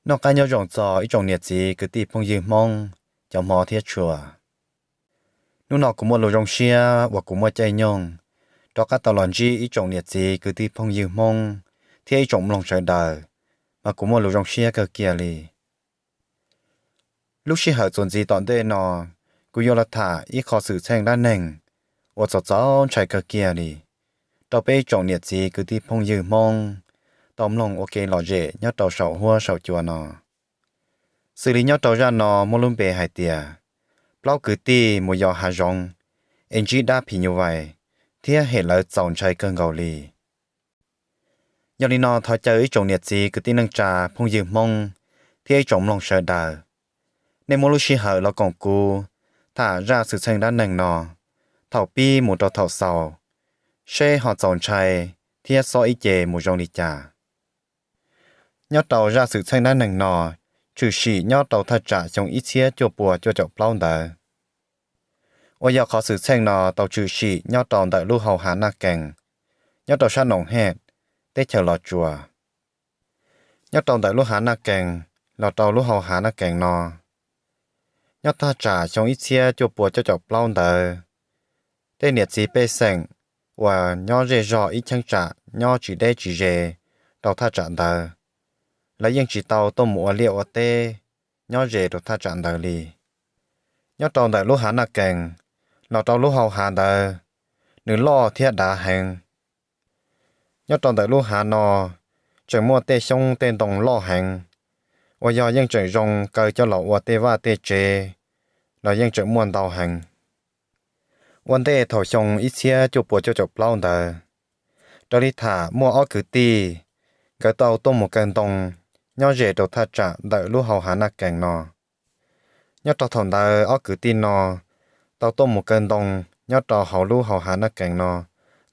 Noj qab nyob zoo txog ib tsoom niam txiv kwv tij phooj ywg Hmoob cov hmov thiab tshua. Hnub no kuv muaj lus zoo siab uas kuv muaj caij nyoog rov qab tau los ntsib ib tsoom niam txiv kwv tij phooj ywg Hmoob thiab ib tsoom mloog sawv daws, mas kuv muaj lus zoo siab kawg kiag li. Lub sij hawm txuas ntxiv tom ntej no, kuv yuav los tham ib qho xwm txheej dab neeg uas txaus txaus ntshai kawg kiag li rau peb ib tsoom niam txiv kwv tij phooj ywg Hmoob tau mloog ua kev lom zem nyob rau saum huab saum cua no. Xws li nyob rau zaj no muaj lub npe hais tias plaub kwv tij mus yos hav zoov es ntsib dab phim nyuj vais thiab hem lawv txaus ntshai kawg nkaus li. Yog li no thov caw ib tsoom niam txiv kwv tij neej tsa phooj ywg Hmoob thiab ib tsoom mloog sawv daws, nej muab lub sij hawm los koom kuv tham zaj xwm txheej dab neeg no thaum pib mus rau thaum xaus, seb ho txaus ntshai thiab xob ib ce mus zoo li cas. Nyob rau zaj xwm txheej dab neeg no tshwm sim nyob rau thaj tsam xyoo ib txhiab cuaj pua cuaj caum plaub ntawd, uas yog qhov xwm txheej no tau tshwm sim nyob rau ntawm lub hau Hav Naj Kees, nyob rau sab Noom Hej, teb chaws Los Tsuas. Nyob rau ntawm lub Hav Naj Kees los rau lub hau Hav Naj Kees no, nyob thaj tsam xyoo ib txhiab cuaj pua cuaj caum plaub ntawd, tej niam txiv pej xeem uas nyob zej zog ib cheeb tsam nyob tsis deb tsis ze rau thaj tsam ntawd, lawv yeej tsis tau tuaj mus ua liaj ua teb nyob ze rau thaj tsam ntawd li. Nyob rau ntawm lub Hav Naj Kees los rau lub hau hav ntawd, nws loj thiab dav heev. Nyob rau ntawm lub hav no tseem muaj tej xyoob tej ntoo loj heev, uas yog yeej tseem zoo kaw coj los ua tej vaj tej tsev los yeej tseem muaj ntau heev. Ua ntej thaum xyoo ib txhiab cuaj pua cuaj caum plaub ntawd, raws li tham muaj ob kwv tij, nkawd tau tuaj mus kaw ntoo nyob ze rau thaj tsam ntawm lub hau Hav Naj Kees no. Nyob rau thaum ntawd ob kwv tij no tau tuaj mus kaw ntoo nyob rau hauv lub hau Hav Naj Kees no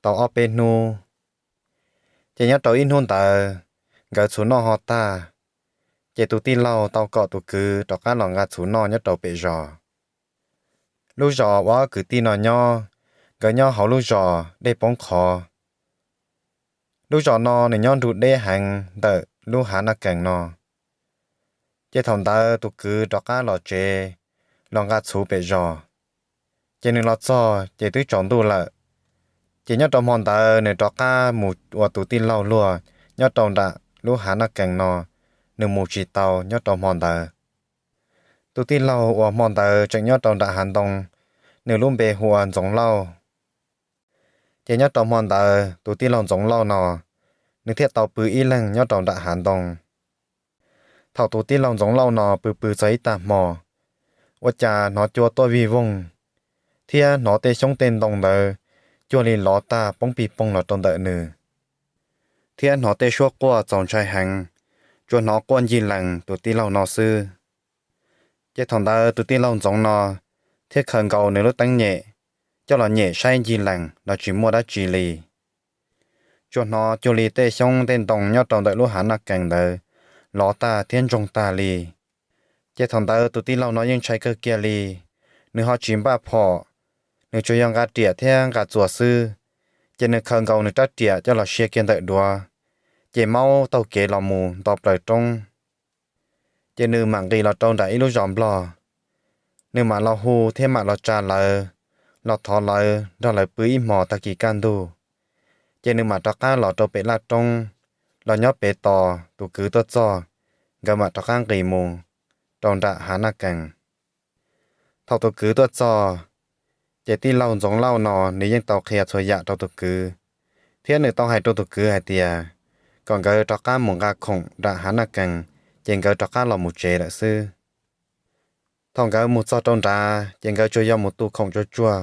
tau ob peb hnub. Ces nyob rau ib hnub ntawd, nkawd txhuv noj ho tag, ces tus tij laug tau kom tus kwv rov qab los nqa txhuv noj nyob rau pem zos. Lub zos uas ob kwv tij no nyob, nkawd nyob hauv lub zos Dej Poob Qhov. Lub zos no nws nyob nrug deb heev ntawm lub Hav Naj Kees no. Ces thaum ntawd tus kwv rov qab los tsev, los nqa txhuv pem zos, ces nws los txog ces twb tsaus ntuj lawm. Ces nyob rau hmo ntawd nws rov qab mus ua tus tij laug luag nyob rau nram lub Hav Naj Kees no, nws mus tsis tau nyob rau hmo ntawd. Tus tij laug uas hmo ntawd tseem nyob rau nram hav ntoo, nws lub npe hu ua Ntxoov Lauj. Ces nyob rau hmo ntawd tus tij laug Ntxoov Lauj no, nws thiaj tau pw ib leeg nyob rau nram hav ntoo. Thaum tus tij laug Ntxoov Lauj no pw pw txog ib tag hmo, ua cas hnov cua tuaj vij voog, thiab hnov tej xyoob tej ntoo ntawd cuag li lov tag poob pig poog los rau ntawm nws, thiab hnov tej suab quaj txaus ntshai heev, tsuas hnov quaj ncig lees tus tij laug no xwb. Ces thaum ntawd tus tij laug Ntxoov no thiaj khaws nkaus nws lub teeb nyem coj los nyem saib ncig lees los tsis muaj dab tsi li. Tsuas hnov cuag li tej xyoob tej ntoo nyob rau ntawm lub Hav Naj Kees ntawd lov tag thiab ntsoog tag li. Ces thaum ntawd tus tij laug no yeej ntshai kawg kiag li, nws ho tsis npaj phom, nws tsuas yog nqa riam thiab nqa txuas xwb. Ces nws khaws nkaus nws rab riam coj los sia kiag ntawm duav, ces maub taug kev los mus nto plaws roob. Ces nws mam nqis los rau nram ib lub zos nplog, nws mam los hu thiab mam los tsa lawv, los thov lawv nrog lawv pw ib hmos tag kis kaj ntug. Ces nws mam rov qab los rau pem laj roob, los nyob pem tos tus kwv tuaj txog, nkawd mam rov qab nqis mus rau nram Hav Naj Kees. Thaum tus kwv tuaj txog, ces tij laug Ntxoov Lauj no nws yeej tau qhia txhua yam rau tus kwv, thiab nws tau hais rau tus kwv hais tias kom nkawd rov qab mus nqa khoom nram Hav Naj Kees, ces nkawd rov qab los mus tsev lawm xwb. Thaum nkawd mus txog rau nrad ces nkawd tsuas yog mus tu khoom tsuag tsuag,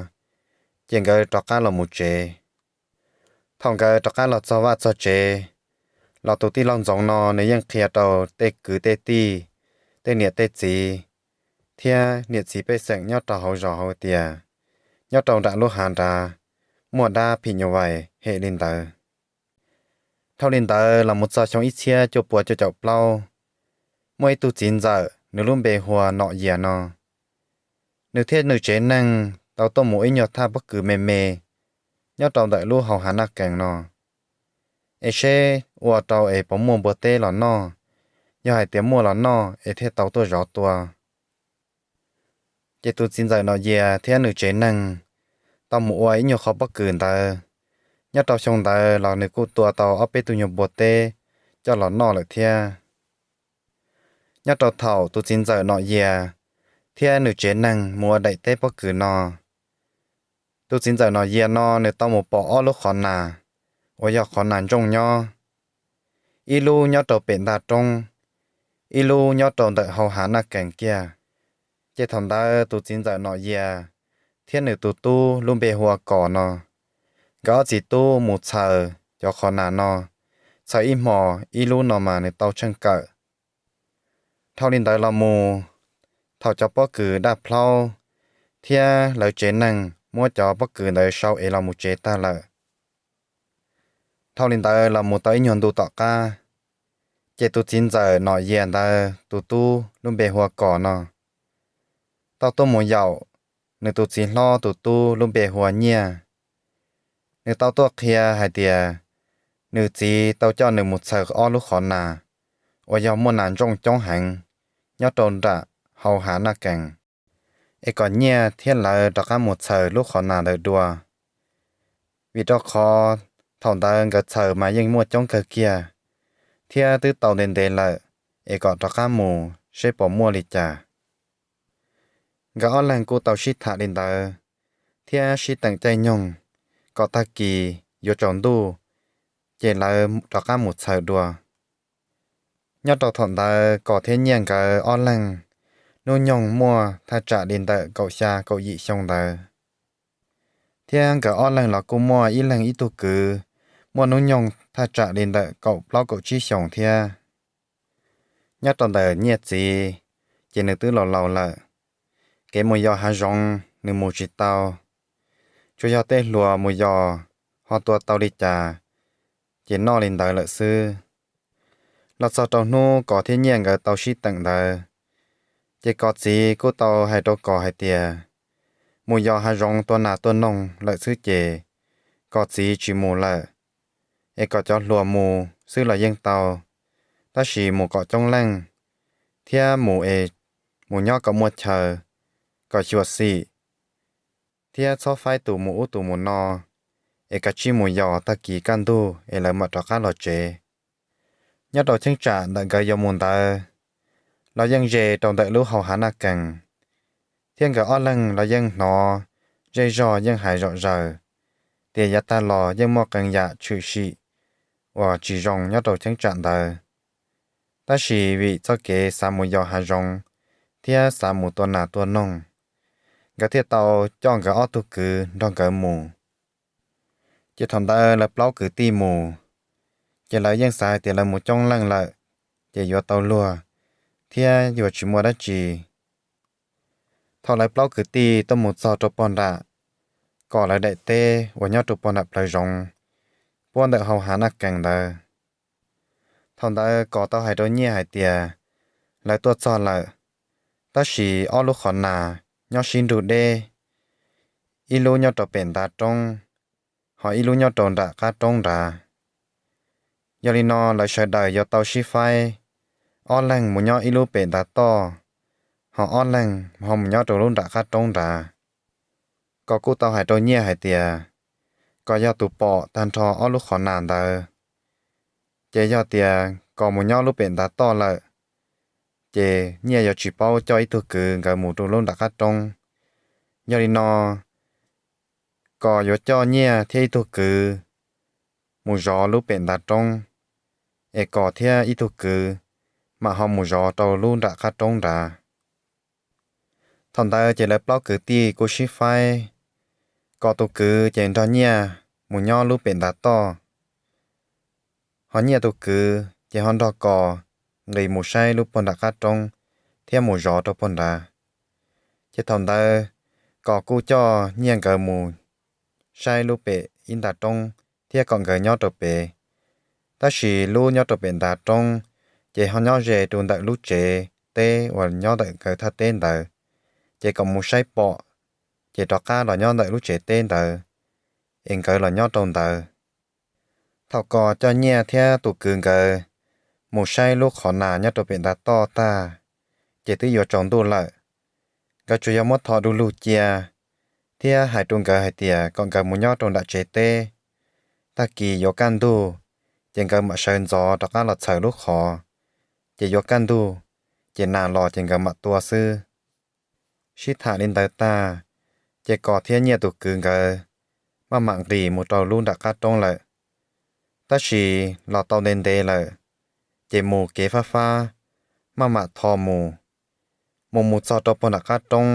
ces nkawd rov qab los mus tsev. Thaum nkawd rov qab los txog vaj txog tsev, los tus tij laug Ntxoov no nws yeej qhia rau tej kwv tej tij, tej niam tej txiv, thiab niam txiv pej xeem nyob rau hauv zos hauv tias nyob rau nram lub hav nrad muaj dab phim nyuj vais hem li ntawd. Dhau li ntawd los mus txog xyoo ib txhiab cuaj pua cuaj caum plaub, muaj ib tug txiv ntxawm nws lub npe hu ua Nom Yias no, nws thiab nws tsev neeg tau tuaj mus ib nyuag thaj pob kws me me nyob rau ntawm lub hau Hav Naj Kees no, es seb ua rau es puas muaj npua teb los noj, yog hais tias muaj los noj es thiaj tau tuaj zov tua. Ces tus txiv ntxawm Nom Yias thiab nws tsev neeg tau mus ua ib nyuag qhov pob kws ntawd. Nyob rau xyoo ntawd los nws kuj tua tau ob peb tug nyuag npua teb coj los noj lawm thiab. Nyob rau thaum tus txiv ntxawm Nom Yias thiab nws tsev neeg mus ua daim teb pob kws no, tus txiv ntxawm Nom Yias no nws tau mus pom ob lub qhov nas uas yog qhov nas ntsooj nyob, ib lub nyob rau pem nta roob, ib lub nyob rau ntawm hau hav Naj Kees kiag. Ces thaum ntawd tus txiv ntxawm Nom Yias thiab nws tus tub lub npe hu ua Kos no, nkawd ob txiv tub mus txhaws cov qhov nas no, txhaws ib hmos ib lub no mas nws tau tsheej kawm. Dhau li ntawd los mus, thaum cov pob kws daj plhaub thiab lawv tsev neeg muab cov pob kws ntawd sau es los mus tsev tag lawm, dhau li ntawd los mus tau ib nyuag ntu tom qab, ces tus txiv ntxawm Nom Yias ntawd tus tub lub npe hu ua Kos no tau tuaj mus yaum nws tus txiv hlob tus tub lub npe hu ua Nyiaj. Nws tau tuaj qhia hais tias nws txiv tau coj nws mus txhaws ob lub qhov nas uas yog muaj nas ntsooj coob heev nyob rau nram hau hav Naj Kees, es kom Nyiaj thiab lawv rov qab mus txhaws lub qhov nas ntawd dua, vim rau qhov thaum ntawd nkawd txhaws mas yeej muaj coob kawg kiag, thiab twb tau ntev ntev lawm, es kom rov qab mus seb puas muaj li cas. Nkawd ob leeg kuj tau sib tham li ntawd, thiab sib teem caij nyoog, kom tag kis yuav tsaus ntuj, ces lawv rov qab mus txhaws dua. Nyob rau thaum ntawd Kos thiab Nyiaj nkawd ob leeg hnub nyoog muaj thaj tsam li ntawm kaum xya kaum yim xyoo ntawd, thiab nkawd ob leeg los kuj muaj ib leeg ib tug kwv, muaj hnub nyoog thaj tsam li ntawm kaum plaub kaum tsib xyoos thiab. Nyob rau ntawm Nyiaj txiv, ces nws twb laus laus lawm, kev mus yos hav zoov nws mus tsis tau, tsuas yog tej hluas mus yos ho tua tau li cas ces noj li ntawd lawm xwb. Los txog rau hnub Kos thiab Nyiaj nkawd tau sib teem ntawd, ces Kos txiv kuj tau hais rau Kos hais tias mus yos hav zoov tua nas tua noog lawm xwb ces Kos txiv tsis mus lawm, es kom cov hluas mus xwb los yeej tau, tab sis mus kom coob leej, thiab mus es mus nyob kom muaj chaw, kom xyuam xim, thiab txhob faib tus mus ub tus mus no, es kav tsij mus yos tag kis kaj ntug es lawv mam rov qab los tsev. Nyob rau cheeb tsam ntawm nkawd yuav mus ntawd los yeej ze rau ntawm lub hau hav Naj Kees, thiab nkawd ob leeg los yeej hnov zej zog yeej hais zom zaws tias yav tag los yeej muaj qee yam tshwm sim uas tsis zoo nyob rau cheeb tsam ntawd. Tab sis vim txoj kev xav mus yos hav zoov thiab xav mus tua nas tua noog, nkawd thiaj tau coj nkawd ob tug kwv nrog nkawd mus. Ces thaum ntawd lawv plaub kwv tij mus, ces lawv yeej xav hais tias lawv mus coob leej lawm, ces yuav tau luag thiab yuav tsis muaj dab tsi. Thaum lawv plaub kwv tij tuaj mus txog rau pog nram Kos lawv daim teb uas nyob rau pog nram plawv zoov puab ntawm hau hav Naj Kees ntawd, thaum ntawd Kos tau hais rau Nyiaj hais tias lawv tuaj txog lawm, tab sis ob lub qhov nas nyob sib nrug deb, ib lub nyob rau pem ntav roob, ho ib lub nyob rau nram qab roob nrad. Yog li no lawv sawv daws yuav tau sib faib, ob leeg mus nyob ib lub pem ntav toj, ho ob leeg ho mus nyob rau lub nram qab roob nrad. Kos kuj tau hais rau Nyiaj hais tias, Kos yog tus pom tag nrho ob lub qhov nas ntawd, ces yog tias Kos mus nyob lub pem ntav toj lawm, ces Nyiaj yuav tsis paub coj ib tug kwv nkawd mus rau lub nram qab roob. Yog li no Kos yuav coj Nyiaj thiab ib tug kwv mus zov lub pem ntav roob, es Kos thiab ib tug kwv mam ho mus zov rau lub nram qab roob nrad. Thaum ntawd ces lawv plaub kwv tij kuj sib faib, Kos tus kwv ces nrog Nyiaj mus nyob lub pem ntav toj, ho Nyiaj tus kwv ces ho nrog Kos nqis mus saib lub pog nram qab roob thiab mus zov rau pog nrad. Ces thaum ntawd Kos kuj coj Nyiaj nkawd mus saib lub pem ib ntav roob thiab kom nkawd nyob rau pem. Tab sis lub nyob rau pem ntav roob ces ho nyob ze rau ntawm lub tsev teb uas nyob ntawm nkawd thaj teb ntawd, ces kom mus saib pom, ces rov qab los nyob ntawm lub tsev teb ntawd, es nkawd los nyob rau ntawd. Thaum Kos coj Nyiaj thiab tus kwv nkawd mus saib lub qhov nas nyob rau pem ntav toj tag, ces twb yuav tsaus ntuj lawm. Nkawd tsuas yog muab tho du lug cia thiab hais rau nkawd hais tias kom nkawd mus nyob rau nram tsev teb, tag kis yuav kaj ntug, ces nkawd mam sawv ntxov rov qab los txhawm lub qhov, ces yuav kaj ntug, ces nas los ces nkawd mam tua xwb. Sib tham li ntawd tag, ces Kos thiab Nyiaj tus kwv nkawd maj mam nqis mus rau lub nram qab roob lawm. Tab sis los tau ntev ntev lawm, ces mus kev fab fab, maj mam tho mus. Mus mus txog rau puag nram qab roob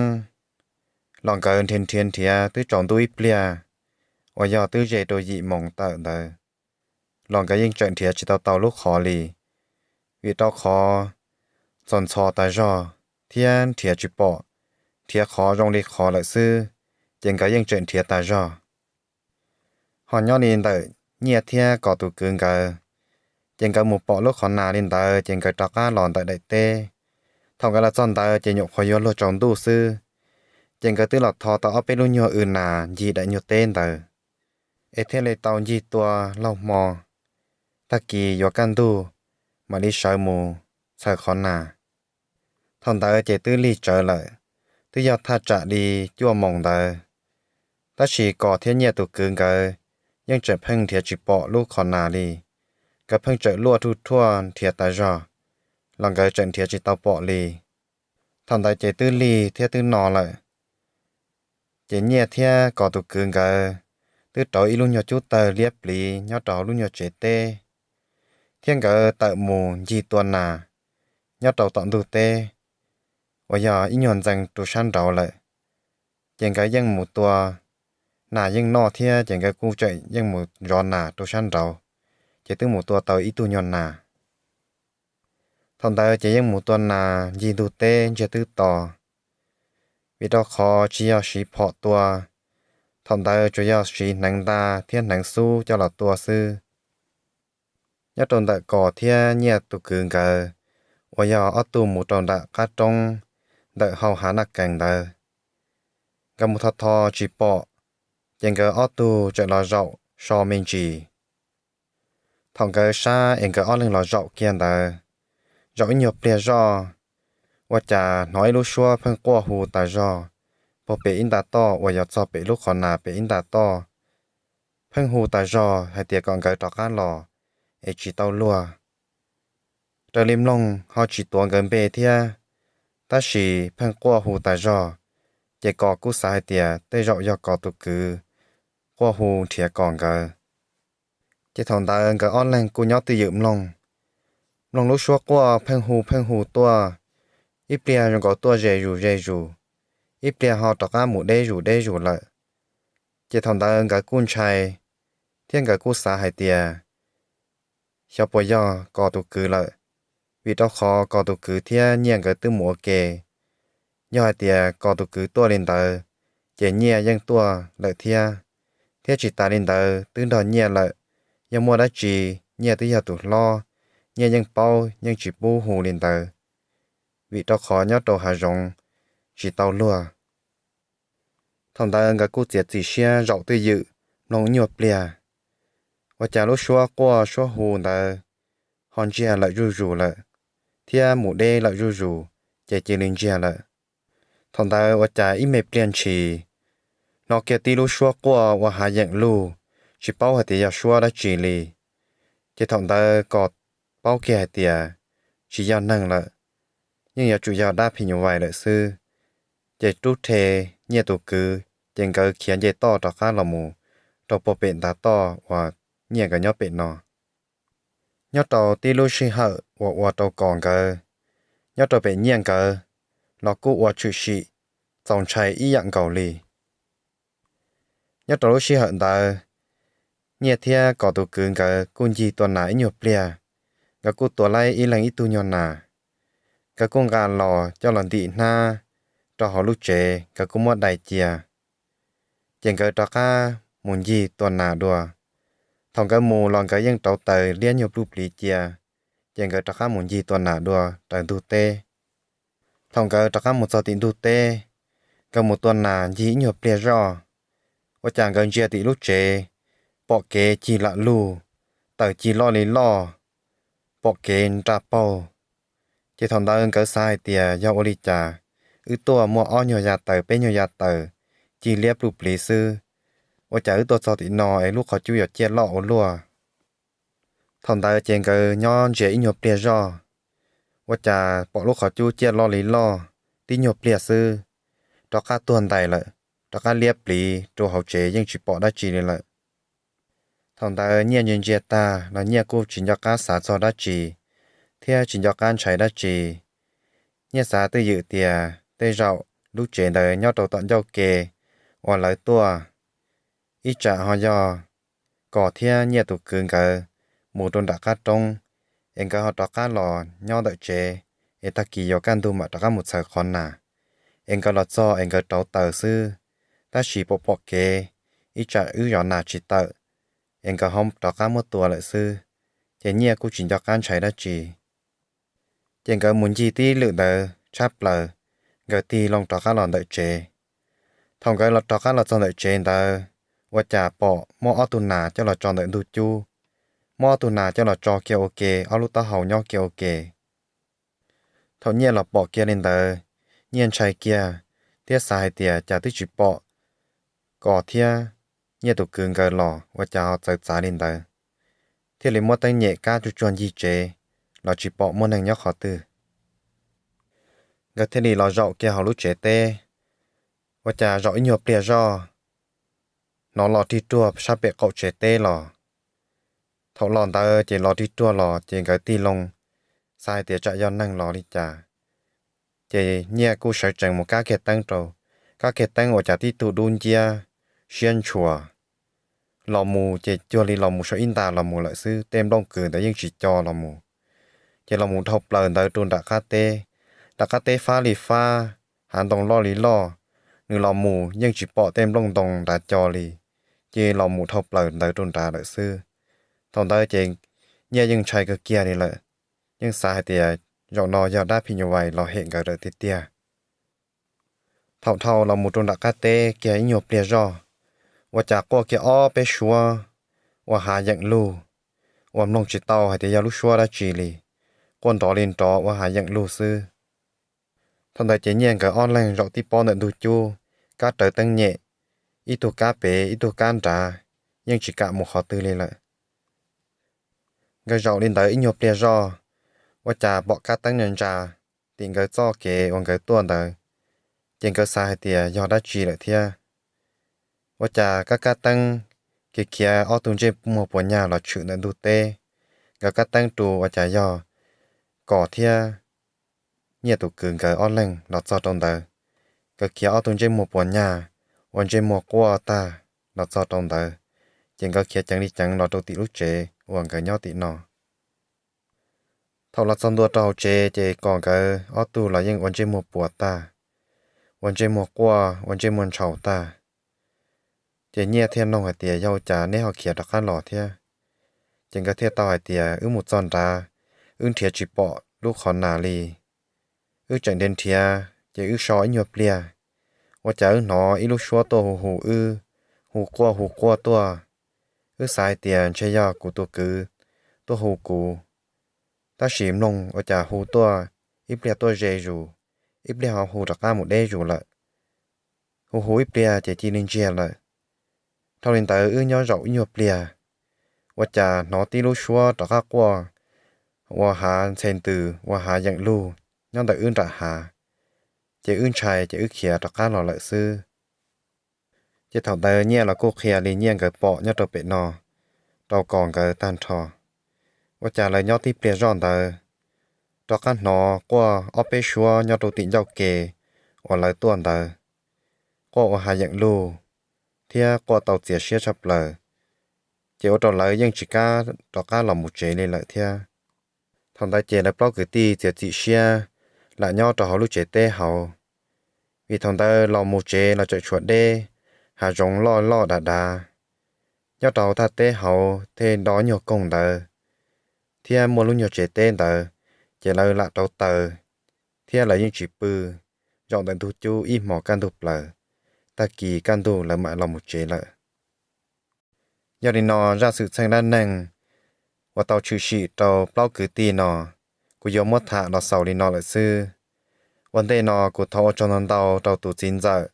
los nkawd nrhiav nrhiav nrhiav twb tsaus ntuj ib pliag, uas yog twb ze rau yim moos tawm ntawd, los nkawd yeej tseem nrhiav tsis tau tau lub qhov li, vim rau qhov txaus ntxhov tas zog thiab nrhiav tsis pom, nrhiav qhov zoo li qhov lawm xwb, ces nkawd yeej tseem nrhiav tas zog. Ho nyob li ntawm Nyiaj thiab Kos tus kwv nkawd, ces nkawd mus pom lub qhov nas li ntawd ces nkawd rov qab los ntawm daim teb. Thaum nkawd los txog ntawd ces nyuam qhuav yuav luag tsaus ntuj xwb, ces nkawd twb los tho tau ob peb lub nyuag w nas ncig daim nyuag teb ntawd, es thiaj li tau ncig tua laug hmo, tag kis yuav kaj ntug mam li sawv mus txhawm qhov nas. Thaum ntawd ces twb lig tsawv lawm, twb yog thaj tsam li cuaj moos ntawd, tab sis Kos thiab Nyiaj tus kwv nkawd yeej tseem pheej nrhiav tsis pom lub qhov nas li. Nkawd pheej tseem luaj ruj ruaj nrhiav tas zog, los nkawd tseem nrhiav tsis tau pom li. Thaum ntawd ces twb lig thiab twb no lawm, ces Nyiaj thiab Kos tus kwv nkawd twb rauv ib lub nyuag cub tawg liab pliv nyob rau hauv lub nyuag tsev teb, thiab nkawd tawm mus ncig tua nas nyob rau tom ntug teb, uas yog ib nyuag ntxees rau sab nraud lawm. Ces nkawd yeej mus tua, nas yeej noj thiab ces nkawd kuj tseem yeej mus zov nas rau sab nraud, ces twb mus tua tau ib tug nyuag nas. Thaum ntawd ces yeej mus tua nas ncig ntug teb ntsiag twb to, vim rau qhov tsis yog siv phom tua, thaum ntawd tsuas yog siv hneev nta thiab hneev xub coj los tua xwb. Nyob rau ntawm Kos thiab Nyiaj tus kwv nkawd, uas yog ob tug mus rau nram qab roob ntawm hau hav Naj Kees ntawd, nkawd mus tho tho tsis pom, ces nkawd ob tug tseem los zaum so me ntsis. Thaum nkawd sab es nkawd ob leeg los zaum kiag ntawd, zaum ib nyuag pliag zoj, ua cas hnov ib lub suab pheej quaj hu tas zog puag pem ib nta toj uas yog txog pem lub qhov nas pem ib nta toj, pheej hu tas zog hais tias kom nkawd rov qab los, es tsis tau luag. Raws li mloog ho tsis tuav nkawd npe thiab, tab sis pheej quaj hu tas zog, ces Kos kuj xav hais tias tej zaum yog Kos tus kwv quaj hu nrhiav Kos nkawd. Ces thaum ntawd nkawd ob leeg kuj nyob twj ywm mloog, mloog lub suab quaj pheej hu pheej hu tuaj, ib pliag zoo nkaus tuaj ze zus ze zus, ib pliag ho rov qab mus deb zus deb zus lawm. Ces thaum ntawd nkawd kuj ntshai, thiab nkawd kuj xav hais tias xyov puas yog Kos tus kwv lawm, vim rau qhov Kos tus kwv thiab Nyiaj nkawd twb mus ua ke. Yog hais tias Kos tus kwv tuaj li ntawd, ces Nyiaj yeej tuaj lawm thiab. Thiab tsis tas li ntawd twb nrog Nyiaj lawm, yog muaj dab tsi Nyiaj twb yog tus hlob, Nyiaj yeej paub yeej tsis pub hu li ntawd, vim rau qhov nyob rau hav zoov tsis tau luag. Thaum ntawd nkawd kuj txiav txim siab zaum twj ywm mloog ib nyuag pliag, ua cas lub suab quaj suab hu ntawd ho ntsiag lawm zuj zus lawm, thiab mus deb lawm zuj zus, ces cia li ntsiag lawm. Thaum ntawd ua cas ib me pliag ntshis, hnov kiag tib lub suab quaj ua hav yeem lug, tsis paub hais tias yog suab dab tsi li. Ces thaum ntawd Kos paub kiag hais tias tsis yog neeg lawm, yeej yuav tsum yog dab phim nyuj vais lawm xwb. Ces rub rhe Nyiaj tus kwv, ces nkawd khiav nce toj rov qab los mus rau puag pem ntav toj uas Nyiaj nkawd nyob pem no. Nyob rau tib lub sij hawm uas ua rau Kos nkawd nyob rau pem Nyiaj nkawd los kuj ua tshwm sim txaus ntshai ib yam nkaus li. Nyob rau lub sij hawm ntawd, Nyiaj thiab Kos tus kwv nkawd kuj ncig tua nas ib nyuag pliag, nkawd kuj tua laib ib leeg ib tug nyuag nas. Nkawd kuj nqa los coj los ntim hnab rau hauv lub tsev, nkawd kuj muab dai cia. Ces nkawd rov qab mus ncig tua nas dua. Thaum nkawd mus los nkawd yeej rauv taws liab nyuag pluj pliv cia, ces nkawd rov qab mus ncig tua nas dua raws ntug teb. Thaum nkawd rov qab mus txog tim ntug teb, nkawd mus tua nas ncig ib nyuag pliag zoj, ua cas nkawd ntsia tim lub tsev, pom kev cig lam lug, taws cig loj li loj, pom kev nra paug. Ces thaum ntawd nkawd xav hais tias yog ua li cas wb tuaj muaj ob nyuag yav taws peb nyuag yav taws cig liab pluj pliv xwb, ua cas wb tuaj txog tim no es lub qhov cub yuav ciaj loj ua luaj. Thaum ntawd ces nkawd nyob ntsia ib nyuag pliag zoj, ua cas pom lub qhov cub ciaj loj li loj tib nyuag pliag xwb, rov qab tuag ntais lawm, rov qab liab pliv rau hauv tsev yeej tsis pom dab tsi li lawm. Thaum ntawd Nyiaj ntsia ntsia tag los Nyiaj kuj tsis nco qab xav txog dab tsi thiab tsis nco qab ntshai dab tsi. Nyiaj xav twj ywm tias tej zaum lub tsev ntawd nyob rau tom ncauj ke uas lawv tuaj, ib tsam ho yog Kos thiab Nyiaj tus kwv nkawd mus rau nram qab roob, es nkawd ho rov qab los nyob ntawm tsev, es tag kis yuav kaj ntug mam rov qab mus txhawv qhov nas, es nkawd los txog es nkawd rauv taws xwb, tab sis pom pom kev, ib tsam wb zov nas tsis tawm, es nkawd ho rov qab muab tua lawm xwb. Ces Nyiaj kuj tsis nco qab ntshai dab tsi. Ces nkawd mus ncig tib lwm ntawd tshab plaws, nkawd tig loo rov qab los ntawm tsev. Thaum nkawd los rov qab los txog ntawm tsev ntawd, ua cas pom muaj ob tug nas coj los tso ntawm ntug cub, muaj ob tug nas coj los tso kiag ua ke, ob lub taub hau nyob kiag ua ke. Thaum Nyiaj los pom kiag li ntawd, Nyiaj ntshai kiag thiab xav hais tias cas twb tsis pom Kos thiab Nyiaj tus kwv nkawd los ua cas ho txawv txav li ntawd, thiaj li muab teeb nyem kab tsuag tsuag ncig tsev los tsis pom muaj neeg nyob qhov twg. Nkawd thiaj li los zaum kiag hauv lub tsev teb, ua cas zaum ib nyuag pliag zoj, hnov los rig ruag sab pem qaum tsev teb los. Thaum los ntawd ces los rig ruag los ces nkawd tig loo xav hais tias tsam yog neeg los li cas. Ces Nyiaj kuj sawv tsees mus kab kiag teeb rau, kab kiag teeb ua cas tib tug dub nciab siab ntshua los mus ces cuag li los mus saum ib nta los mus lawm xwb, tej nplooj kws ntawd yeej tsis co los mus. Ces los mus dhau plaws ntawd rau nram qab teb, nram qab teb fab li fab, hav ntoo loj li loj, nws los mus yeej tsis pom tej nplooj ntoo nrad co li, ces los mus dhau plaws ntawd rau nrad lawm xwb. Thaum ntawd ces Nyiaj yeej ntshai kawg kiag li lawm, yeej xav hais tias zaum no yog dab phim nyuj vais los hem nkawd lawm tiag tiag. Thaum dhau los mus rau nram qab teb kiag ib nyuag pliag zoj, ua cas quaj kiag ob peb suab ua hav yeem lug, uas mloog tsis tau hais tias yog lub suab dab tsi li, quaj nrov li nrov ua hav yeem lug xwb. Thaum ntawd ces Nyiaj nkawd ob leeg zaum tib pob ntawm ntug cub, kab rawv teeb nyem, ib tug kab pem ib tug kab nrad, yeej tsis kam mus qhov twg li lawm. Nkawd zaum li ntawd ib nyuag pliag zoj, ua cas pom kab teeb ntsa ntsa tim nkawd txoj kev uas nkawd tuaj ntawd, ces nkawd xav hais tias yog dab tsi lawm thiab. Ua cas kab kab teeb khiav khiav ob tug ntsej muag puas nyag los tshwm ntawm ntug teb. Nkawd kab teeb rau ua cas yog Kos thiab Nyiaj tus kwv nkawd ob leeg los txog rau ntawd. Nkawd khiav ob tug ntsej muag puas nyag ua ntsej muag quaj tag los txog rau ntawd, ces nkawd khiav ceev li ceev los rau tim lub tsev uas nkawd nyob tim no. Thaum los txog ntua rau hauv tsev ces Kos nkawd ob tug los yeej ua ntsej muag puas tag, ua ntsej muag quaj ua ntsej muag ntshaus tag. Ces Nyiaj thiaj nug hais tias yog ua cas neb ho khiav rov qab los thiab? Ces nkawd thiaj tau hais tias wb mus txog nrad, wb nrhiav tsis pom lub qhov nas li. Wb tseem nrhiav nrhiav ces wb so ib nyuag pliag, ua cas wb hnov ib lub suab tuaj hu hu wb, hu quaj hu quaj tuaj. Wb xav hais tias ntshe yog kuv tus kwv tuaj hu kuv, tab sis mloog ua cas hu tuaj, ib pliag tuaj ze zus, ib pliag ho hu rov qab mus deb zus lawm. Hu hu ib pliag ces cia li ntsiag lawm. Dhau li ntawd wb nyob zaum ib nyuag pliag, ua cas hnov tib lub suab rov qab quaj ua hav ntxhe ntws ua hav yeem lug nyob ntawm wb nram hav. Ces wb ntshai ces wb khiav rov qab los lawm xwb. Ces thaum ntawd Nyiaj los kuj qhia li Nyiaj nkawd pom nyob rau pem no rau Kos nkawd tag nrho. Ua cas lawv nyob tib pliag zoj ntawd, rov qab hnov quaj ob peb suab nyob rau tim ncauj ke uas lawv tuaj ntawd, quaj ua hav yeem lug thiab quaj tau txias siab tshaj plaws, ces ua rau lawv yeej tsis kam rov qab los mus tsev li lawm thiab. Thaum ntawd ces lawv plaub kwv tij txiav txim siab lam nyob rau hauv lub tsev teb hauv, vim thaum ntawd los mus tsev los tseem tshuav deb, hav zoov loj loj dav dav. Nyob rau hauv thaj teb hauv thiaj do nyuag koog ntawd thiab muaj lub nyuag tsev teb ntawd, ces lawv lam rauv taws thiab lawv yeej tsis pw, zaum ntawm ntug cub ib hmos kaj ntug plaws, tag kis kaj ntug lawv mam los mus tsev lawm. Yog li no zaj xwm txheej dab neeg uas tau tshwm sim rau plaub kwv tij no, kuv yuav muab tham los xaus li no lawm xwb. Ua ntej no kuv thov ua tsaug ntau ntau rau tus txiv ntxawm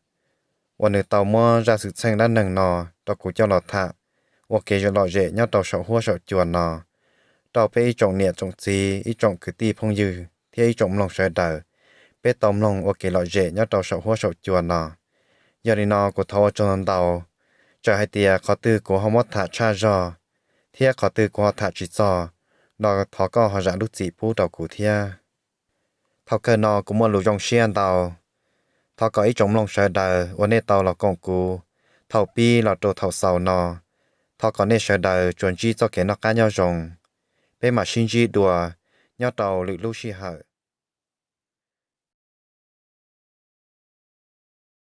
uas nws tau muab zaj xwm txheej dab neeg no rau kuv coj los tham ua kev lom zem nyob rau saum huab saum cua no, rau peb ib tsoom niam tsoom txiv, ib tsoom kwv tij phooj ywg thiab ib tsoom mloog sawv daws, peb tau mloog ua kev lom zem nyob rau saum huab saum cua no. Yog li no kuv thov ua tsaug ntau ntau. Txawm hais tias qhov twg kuv ho muab tham tshaj zog, thiab qhov twg kuv ho tham tsis txog, no thov koj ho zam lub txim pub rau kuv thiab. Thaum kawg no kuv muaj lus zoo siab ntau. Thov kom ib tsoom mloog sawv daws uas nej tau los koom kuv thaum pib los rau thaum xaus no, thov kom nej sawv daws tsuas ntsib txoj kev noj qab nyob zoo. Peb mam sib ntsib dua nyob rau lwm lub sij hawm.